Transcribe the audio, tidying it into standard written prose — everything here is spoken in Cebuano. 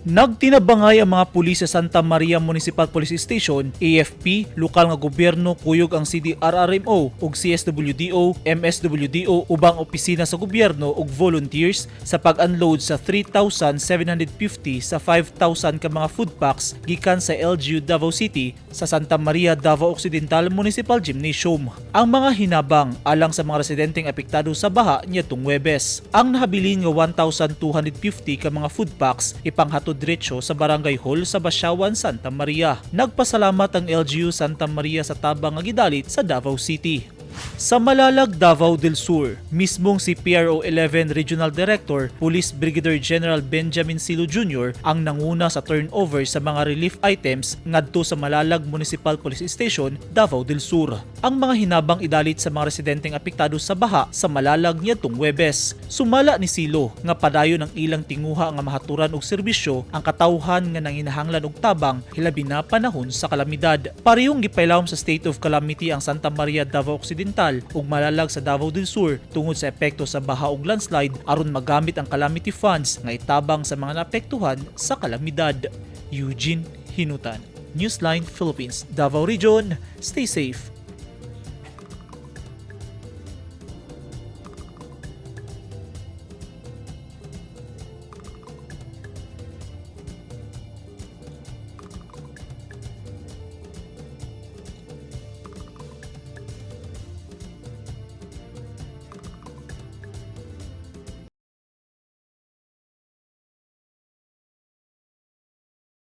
Nagtinabangay ang mga pulis sa Santa Maria Municipal Police Station, AFP, lokal nga gobyerno kuyog ang CDRRMO ug CSWDO, MSWDO, ubang opisina sa gobyerno ug volunteers sa pag-unload sa 3,750 sa 5,000 ka mga food packs gikan sa LGU Davao City sa Santa Maria, Davao Occidental Municipal Gymnasium. Ang mga hinabang alang sa mga residenteng apektado sa baha niadtong Huwebes. Ang nahabilin nga 1,250 ka mga food packs ipanghatod diretso sa Barangay Hall sa Basiawan, Santa Maria. Nagpasalamat ang LGU Santa Maria sa tabang nga gidalit sa Davao City. Sa Malalag, Davao del Sur, mismong si PRO 11 Regional Director, Police Brigadier General Benjamin Silo Jr. ang nanguna sa turnover sa mga relief items ngadto sa Malalag Municipal Police Station, Davao del Sur. Ang mga hinabang idalit sa mga residenteng apektado sa baha sa Malalag niadtong Huwebes. Sumala ni Silo nga padayon ang ilang tinguha nga mahaturan og serbisyo ang katawhan nga nanginahanglan og tabang, hilabi na panahon sa kalamidad. Parehong gipailawom sa state of calamity ang Santa Maria, Davao Occidental ug Malalag sa Davao del Sur tungod sa epekto sa baha ug landslide aron magamit ang calamity funds nga itabang sa mga naapektuhan sa kalamidad. Eugene Hinutan, Newsline Philippines, Davao Region. Stay safe.